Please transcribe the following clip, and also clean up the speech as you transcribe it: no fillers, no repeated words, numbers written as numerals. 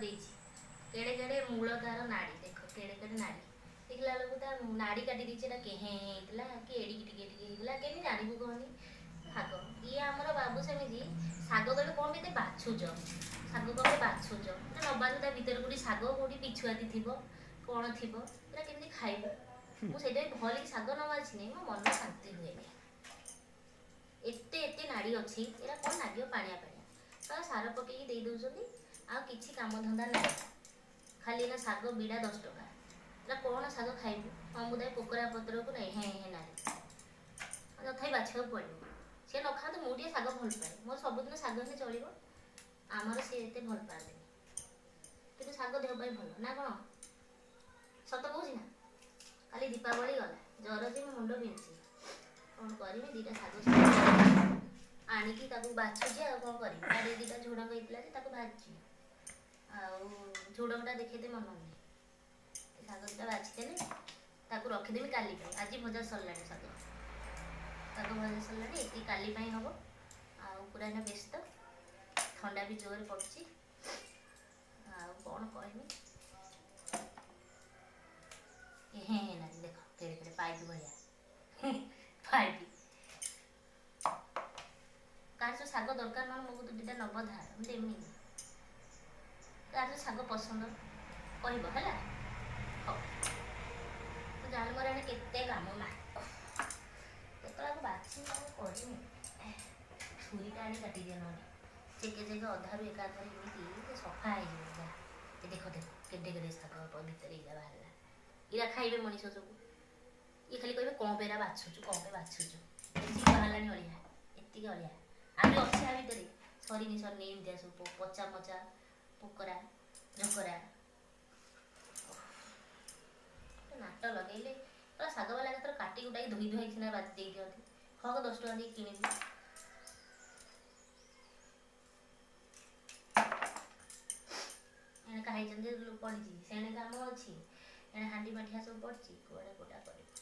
ଦେଇଛି, କେଡ଼େ କେଡ଼େ ମୂଳ ତାର ନାଡ଼ି ଦେଖ, କେଡ଼େ କେଡ଼େ ନାଡ଼ି। ଦେଖିଲା ବେଳକୁ ତା ନାଡ଼ି କାଟି ଦେଇଛି। ଏଇଟା କେହେଁ ହେଇଥିଲା କି ଏଡ଼ିକି ଟିକେ ଟିକେ ହେଇଥିଲା, କେମିତି ଜାଣିବୁ କହନି? ଶାଗ ଇଏ ଆମର ବାବୁ ସେମିତି ଶାଗ କହିଲେ, କ'ଣ ଏତେ ବାଛୁଛ ଶାଗ, କ'ଣ ପାଇଁ ବାଛୁଛ ନା? ନ ବାଛୁ, ତା ଭିତରେ କୋଉଠି ଶାଗ, କୋଉଠି ବିଛୁଆତି ଥିବ, କ'ଣ ଥିବ, ଏଇଟା କେମିତି ଖାଇବୁ? ମୁଁ ସେଇଟା ଭଲକି ଶାଗ ନ ବାଛିନି ମୋ ମନ ଶାନ୍ତି ହୁଏନି। ଏତେ ଏତେ ନାଡ଼ି ଅଛି, ଏଇଟା କ'ଣ ଲାଗିବ? ପାଣିଆ ପାଣିଆ ତ ସାର ପକେଇକି ଦେଇ ଦେଉଛନ୍ତି, ଆଉ କିଛି କାମଧନ୍ଦା ନାହିଁ। ଖାଲି ଏଇନା ଶାଗ ବିଡ଼ା 10 ଟଙ୍କା। ଏଇଟା କ'ଣ ଶାଗ ଖାଇବୁ? ସମୁଦାୟ ପୋକରା ପତ୍ରକୁ ନାଇଁ ହେଁ ହେଁ ନାଡ଼ି, ତଥାପି ବାଛିବାକୁ ପଡ଼ିବ। ସିଏ ନ ଖାଆନ୍ତୁ, ମୁଁ ଟିକେ ଶାଗ ଭଲ ପାଏ। ମୋର ସବୁଦିନ ଶାଗ ହେଲେ ଚଳିବ। ଆମର ସିଏ ଏତେ ଭଲ ପାଆନ୍ତିନି, କିନ୍ତୁ ଶାଗ ଦେହ ପାଇଁ ଭଲ ନା କ'ଣ? ସତ କହୁଛି ନା? କାଲି ଦୀପାବଳି ଗଲା, ଜ୍ୱର ଯେ ମୋ ମୁଣ୍ଡ ବିନ୍ଧୁଛି। କ'ଣ କରିବି? ଦୁଇଟା ଶାଗ ଆଣିକି ତାକୁ ବାଛୁଛି, ଆଉ କ'ଣ କରିବି? ବାଡ଼ିରେ ଦୁଇଟା ଝୁଡ଼ଙ୍ଗ ହେଇଥିଲା ଯେ ତାକୁ ଭାଜିଛି, ଆଉ ଝୁଡ଼ଙ୍ଗଟା ଦେଖେଇତେ ମନ ନାହିଁ। ଶାଗ ଦୁଇଟା ବାଛିଦେଲେ ତାକୁ ରଖିଦେବି କାଲି ପାଇଁ। ଆଜି ଭଜା ସରିଲାଣି, ଶାଗ ଶାଗ ଭଜା ସରିଲାଣି, ଏତିକି କାଲି ପାଇଁ ହେବ। ଆଉ ପୁରା ଏଇନା ବ୍ୟସ୍ତ, ଥଣ୍ଡା ବି ଜୋରରେ ପଡ଼ୁଛି, ଆଉ କ'ଣ କହିବି? ହେଁ ହେଁ ନାନୀ ଦେଖ, କେଡ଼େ କେଡ଼େ ପାଇପ୍ ଭଳିଆ ପାଇପ୍। କାହାର ସବୁ ଶାଗ ଦରକାର ନହେଲେ ମୋ କତୁରୁ ଦୁଇଟା ନେବ ଧାର, ମୁଁ ଦେମିନି। କାହାର ଶାଗ ପସନ୍ଦ କହିବ, ହେଲା? ହଉ, ତ ଜାଣି ମୋର ଏଣେ କେତେ କାମ ମା, କେତେବେଳେ ଆକୁ ବାଛିବି, କ'ଣ କରିମି? ଛୁରୀଟା ଆଣି କାଟିଦିଅ, ନହେଲେ ଚେକେ ଚେକେ ଅଧାରୁ ଏକାଥରେ ଏମିତି ସଫା ହେଇଯିବ। ଯାହା ଏ ଦେଖ ଦେଖ, କେଡ଼େ କେଡ଼େ ଶାଗ ଭିତରେ ଏଇଟା ବାହାରିଲା। ଏଇଟା ଖାଇବେ ମଣିଷ ସବୁ। ଇଏ ଖାଲି କହିବେ, କ'ଣ ପାଇଁ ଏରା ବାଛୁଛୁ, କ'ଣ ପାଇଁ ବାଛୁଛୁ? ଏତିକି ବାହାରିଲାଣି ଅଳିଆ, ଏତିକି ଅଳିଆ ଆହୁରି ଅଛି ଆ ଭିତରେ, ସରିନି ସରିନି। ଏମିତିଆ ସବୁ ପଚା ମଚା ପୋକରା ଝୋକରା ନାଟ ଲଗେଇଲେ ପୁରା। ଶାଗବାଲା ଏକାଥର କାଟି କୁଟାକି ଧୋଇ ଧୁଆଇକି ସିନା ଦେଇ ଦିଅନ୍ତି, ହକ 10 ଟଙ୍କା ଦେଇକି କିଣିବୁ। ଏଣେ ଖାଇଛନ୍ତି ପଡ଼ିଛି, ସେଣେ କାମ ଅଛି, ଏଣେ ହାଣ୍ଡି ମାଠିଆ ସବୁ ପଡ଼ିଛି, କୁଆଡ଼େ କୋଟା କରିବୁ?